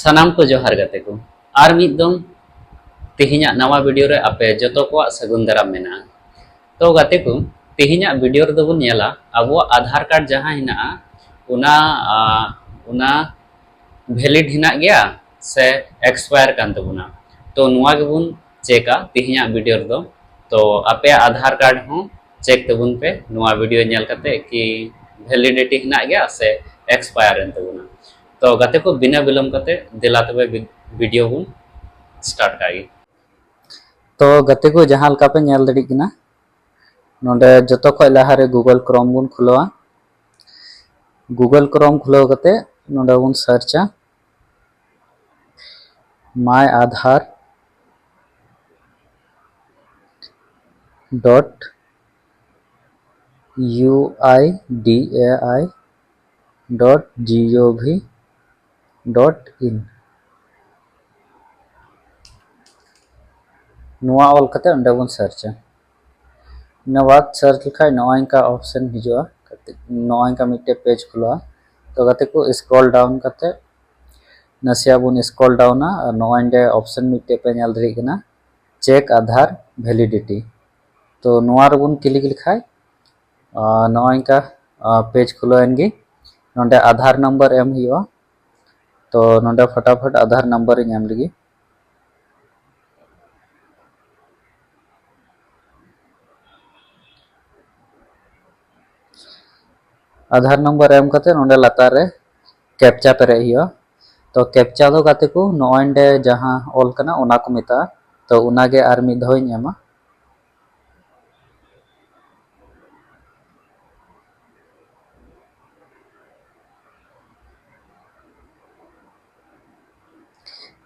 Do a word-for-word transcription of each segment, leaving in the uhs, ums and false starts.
ᱥᱟᱱᱟᱢ ᱠᱚ ᱡᱚᱦᱟᱨ ᱜᱟᱛᱮ ᱠᱚ, ᱟᱨ ᱢᱤᱫ ᱫᱚᱢ ᱛᱮᱦᱮᱧᱟᱜ ᱱᱟᱣᱟ ᱵᱷᱤᱰᱤᱭᱳ ᱨᱮ ᱟᱯᱮ ᱡᱚᱛᱚ ᱠᱚᱣᱟᱜ ᱥᱟᱹᱜᱩᱱ ᱫᱟᱨᱟᱢ ᱢᱮᱱᱟᱜᱼᱟ᱾ ᱛᱚ ᱜᱟᱛᱮ ᱠᱚ, ᱛᱮᱦᱮᱧᱟᱜ ᱵᱷᱤᱰᱤᱭᱳ ᱨᱮᱫᱚ ᱵᱚᱱ ᱧᱮᱞᱟ ᱟᱵᱚᱣᱟᱜ ᱟᱫᱷᱟᱨ ᱠᱟᱨᱰ ᱡᱟᱦᱟᱸ ᱦᱮᱱᱟᱜᱼᱟ, ᱚᱱᱟ ᱟ, ᱚᱱᱟ ᱵᱷᱮᱞᱤᱰ ᱦᱮᱱᱟᱜ ᱜᱮᱭᱟ ᱥᱮ ᱮᱠᱥᱯᱟᱭᱟᱨ ᱠᱟᱱ ᱛᱟᱵᱚᱱᱟ᱾ ᱛᱚ ᱱᱚᱣᱟ ᱜᱮᱵᱚᱱ ᱪᱮᱠᱟ ᱛᱮᱦᱮᱧᱟᱜ ᱵᱷᱤᱰᱤᱭᱳ ᱨᱮᱫᱚ᱾ ᱛᱚ ᱟᱯᱮᱭᱟᱜ ᱟᱫᱷᱟᱨ ᱠᱟᱨᱰ ᱦᱚᱸ ᱪᱮᱠ ᱛᱟᱵᱚᱱ ᱯᱮ ᱱᱚᱣᱟ ᱵᱷᱤᱰᱤᱭᱳ ᱧᱮᱞ ᱠᱟᱛᱮ ᱠᱤ ᱵᱷᱮᱞᱤᱰᱤᱴᱤ ᱦᱮᱱᱟᱜ ᱜᱮᱭᱟ ᱥᱮ ᱮᱠᱥᱯᱟᱭᱟᱨ ᱮᱱ ᱛᱟᱵᱚᱱᱟ᱾ ᱛᱚ ᱜᱟᱛᱮ ᱠᱚ, ᱵᱤᱱᱟᱹ ᱵᱤᱞᱚᱢ ᱠᱟᱛᱮ ᱫᱮᱞᱟ ᱛᱚᱵᱮ ᱵᱷᱤᱰᱤᱭᱳ ᱵᱚᱱ ᱥᱴᱟᱨᱴ ᱠᱟᱜ ᱜᱮ᱾ ᱛᱚ ᱜᱟᱛᱮ ᱠᱚ, ᱡᱟᱦᱟᱸ ᱞᱮᱠᱟ ᱯᱮ ᱧᱮᱞ ᱫᱟᱲᱮᱭᱟᱜ ᱠᱟᱱᱟ, ᱱᱚᱰᱮ ᱡᱚᱛᱚ ᱠᱷᱚᱱ ᱞᱟᱦᱟᱨᱮ Google Chrome ᱵᱚᱱ ᱠᱷᱩᱞᱟᱹᱣᱟ᱾ Google Chrome ᱠᱷᱩᱞᱟᱹᱣ ᱠᱟᱛᱮ ᱱᱚᱰᱮ ᱵᱚᱱ ᱥᱟᱨᱪᱟ my Aadhaar dot U I D A I dot G O V dot in᱾ ᱱᱚᱣᱟ ᱚᱞ ᱠᱟᱛᱮ ᱚᱸᱰᱮ ᱵᱚᱱ ᱥᱟᱨᱪᱟ᱾ ᱤᱱᱟᱹ ᱵᱟᱫ ᱥᱟᱨᱪ ᱞᱮᱠᱷᱟᱡ ᱱᱚᱜᱼᱚᱭ ᱱᱚᱝᱠᱟ ᱚᱯᱥᱮᱱ ᱦᱤᱡᱩᱜᱼᱟ᱾ ᱱᱚᱜᱼᱚᱭ ᱱᱚᱝᱠᱟ ᱢᱤᱫᱴᱮᱡ ᱯᱮᱡᱽ ᱠᱷᱩᱞᱟᱹᱜᱼᱟ᱾ ᱛᱚ ᱜᱟᱛᱮ ᱠᱚ, ᱥᱠᱨᱚᱞ ᱰᱟᱣᱩᱱ ᱠᱟᱛᱮ ᱱᱟᱥᱮᱭᱟᱜ ᱵᱚᱱ ᱥᱠᱨᱚᱞ ᱰᱟᱣᱩᱱᱟ ᱟᱨ ᱱᱚᱜᱼᱚᱭ ᱱᱚᱰᱮ ᱚᱯᱥᱮᱱ ᱢᱤᱫᱴᱮᱡ ᱯᱮ ᱧᱮᱞ ᱫᱟᱲᱮᱭᱟᱜ ᱠᱟᱱᱟ, ᱪᱮᱠ ᱟᱫᱷᱟᱨ ᱵᱷᱮᱞᱤᱰᱤᱴᱤ᱾ ᱛᱚ ᱱᱚᱣᱟ ᱨᱮᱵᱚᱱ ᱠᱞᱤᱠ ᱞᱮᱠᱷᱟᱡ ᱟᱨ ᱱᱚᱜᱼᱚᱭ ᱱᱚᱝᱠᱟ ᱯᱮᱡᱽ ᱠᱷᱩᱞᱟᱹᱣ ᱮᱱ ᱜᱮ᱾ ᱱᱚᱰᱮ ᱟᱫᱷᱟᱨ ᱱᱟᱢᱵᱟᱨ ᱮᱢ ᱦᱩᱭᱩᱜᱼᱟ᱾ ᱛᱚ ᱱᱚᱰᱮ ᱯᱷᱟᱴᱟᱯᱷᱟᱴ ᱟᱫᱷᱟᱨ ᱱᱟᱢᱵᱟᱨ ᱤᱧ ᱮᱢ ᱞᱮᱜᱮ᱾ ᱟᱫᱷᱟᱨ ᱱᱟᱢᱵᱟᱨ ᱮᱢ ᱠᱟᱛᱮ ᱱᱚᱰᱮ ᱞᱟᱛᱟᱨ ᱨᱮ ᱠᱮᱯᱪᱟ ᱯᱮᱨᱮᱡ ᱦᱩᱭᱩᱜᱼᱟ᱾ ᱛᱚ ᱠᱮᱯᱪᱟ ᱫᱚ ᱜᱟᱛᱮ ᱠᱚ ᱱᱚᱜᱼᱚᱭ ᱱᱚᱰᱮ ᱡᱟᱦᱟᱸ ᱚᱞ ᱠᱟᱱᱟ ᱚᱱᱟ ᱠᱚ ᱢᱮᱛᱟᱜᱼᱟ᱾ ᱛᱚ ᱚᱱᱟᱜᱮ ᱟᱨ ᱢᱤᱫ ᱫᱷᱟᱣ ᱤᱧ ᱮᱢᱟ᱾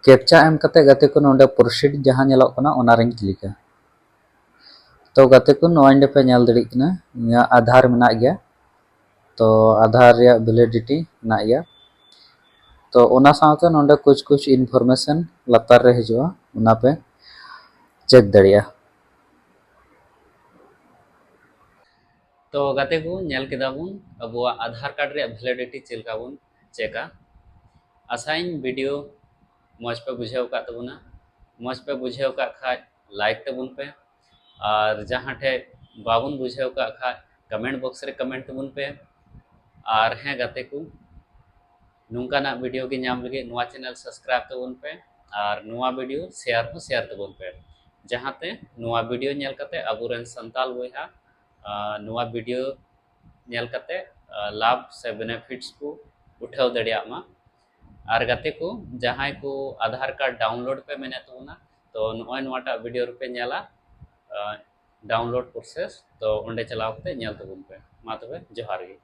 ᱠᱮᱯᱪᱟ ᱮᱢ ᱠᱟᱛᱮ ᱜᱟᱛᱮ ᱠᱚ ᱱᱚᱰᱮ ᱯᱨᱚᱥᱤᱰ ᱡᱟᱦᱟᱸ ᱧᱮᱞᱚᱜ ᱠᱟᱱᱟ ᱚᱱᱟ ᱨᱤᱧ ᱠᱞᱤᱠᱟ᱾ ᱛᱚ ᱜᱟᱛᱮ ᱠᱚ, ᱱᱚᱜᱼᱚᱭ ᱱᱚᱰᱮ ᱯᱮ ᱧᱮᱞ ᱫᱟᱲᱮᱭᱟᱜ ᱠᱟᱱᱟ ᱤᱧᱟᱹᱜ ᱟᱫᱷᱟᱨ ᱢᱮᱱᱟᱜ ᱜᱮᱭᱟ᱾ ᱛᱚ ᱟᱫᱷᱟᱨ ᱨᱮᱭᱟᱜ ᱵᱷᱮᱞᱤᱰᱤᱴᱤ ᱢᱮᱱᱟᱜ ᱜᱮᱭᱟ᱾ ᱛᱚ ᱚᱱᱟ ᱥᱟᱶᱛᱮ ᱱᱚᱰᱮ ᱠᱩᱪ ᱠᱩᱪ ᱤᱱᱯᱷᱚᱨᱢᱮᱥᱚᱱ ᱞᱟᱛᱟᱨ ᱨᱮ ᱦᱤᱡᱩᱜᱼᱟ, ᱚᱱᱟ ᱯᱮ ᱪᱮᱠ ᱫᱟᱲᱮᱭᱟᱜᱼᱟ᱾ ᱛᱚ ᱜᱟᱛᱮ ᱠᱚ, ᱧᱮᱞ ᱠᱮᱫᱟ ᱵᱚᱱ ᱟᱵᱚᱣᱟᱜ ᱟᱫᱷᱟᱨ ᱠᱟᱨᱰ ᱨᱮᱭᱟᱜ ᱵᱷᱮᱞᱤᱰᱤᱴᱤ ᱪᱮᱫ ᱞᱮᱠᱟ ᱵᱚᱱ ᱪᱮᱠᱟ᱾ ᱟᱥᱟᱭᱟᱹᱧ video ᱢᱚᱡᱽ ᱯᱮ ᱵᱩᱡᱷᱟᱹᱣ ᱟᱠᱟᱫ ᱛᱟᱵᱚᱱᱟ᱾ ᱢᱚᱡᱽ ᱯᱮ ᱵᱩᱡᱷᱟᱹᱣ ᱟᱠᱟᱫ ᱠᱷᱟᱡ like ᱛᱟᱵᱚᱱ ᱯᱮ, ᱟᱨ ᱡᱟᱦᱟᱸ ᱴᱷᱮᱡ ᱵᱟᱵᱚᱱ ᱵᱩᱡᱷᱟᱹᱣ ᱟᱠᱟᱫ ᱠᱷᱟᱡ comment box ᱨᱮ comment ᱛᱟᱵᱚᱱ ᱯᱮ᱾ ᱟᱨ ᱦᱮᱸ ᱜᱟᱛᱮ ᱠᱚ, ᱱᱚᱝᱠᱟᱱᱟᱜ video ᱜᱮ ᱧᱟᱢ ᱞᱟᱹᱜᱤᱫ ᱱᱚᱣᱟ channel subscribe ᱛᱟᱵᱚᱱ ᱯᱮ, ᱟᱨ ᱱᱚᱣᱟ video share ᱦᱚᱸ share ᱛᱟᱵᱚᱱ ᱯᱮ᱾ ᱡᱟᱦᱟᱸᱛᱮ ᱱᱚᱣᱟ video ᱧᱮᱞ ᱠᱟᱛᱮ ᱟᱵᱚᱨᱮᱱ ᱥᱟᱱᱛᱟᱞ ᱵᱚᱭᱦᱟ, ᱟᱨ ᱱᱚᱣᱟ video ᱧᱮᱞ ᱠᱟᱛᱮ, ᱟᱨ ᱞᱟᱵᱷ ᱥᱮ benefits ᱠᱚ ᱩᱴᱷᱟᱹᱣ ᱫᱟᱲᱮᱭᱟᱜ ᱢᱟ᱾ ᱟᱨ ᱜᱟᱛᱮ ᱠᱚ, ᱡᱟᱦᱟᱸᱭ ᱠᱚ ᱟᱫᱷᱟᱨ card download ᱯᱮ ᱢᱮᱱᱮᱫ ᱛᱟᱵᱚᱱᱟ, ᱛᱚ ᱱᱚᱜᱼᱚᱭ ᱱᱚᱣᱟᱴᱟᱜ video ᱨᱮᱯᱮ ᱧᱮᱞᱟ, ᱟᱨ download process, ᱛᱚ ᱚᱸᱰᱮ ᱪᱟᱞᱟᱣ ᱠᱟᱛᱮ ᱧᱮᱞ ᱛᱟᱵᱚᱱ ᱯᱮ᱾ ᱢᱟ ᱛᱚᱵᱮ, ᱡᱚᱦᱟᱨ ᱜᱮ᱾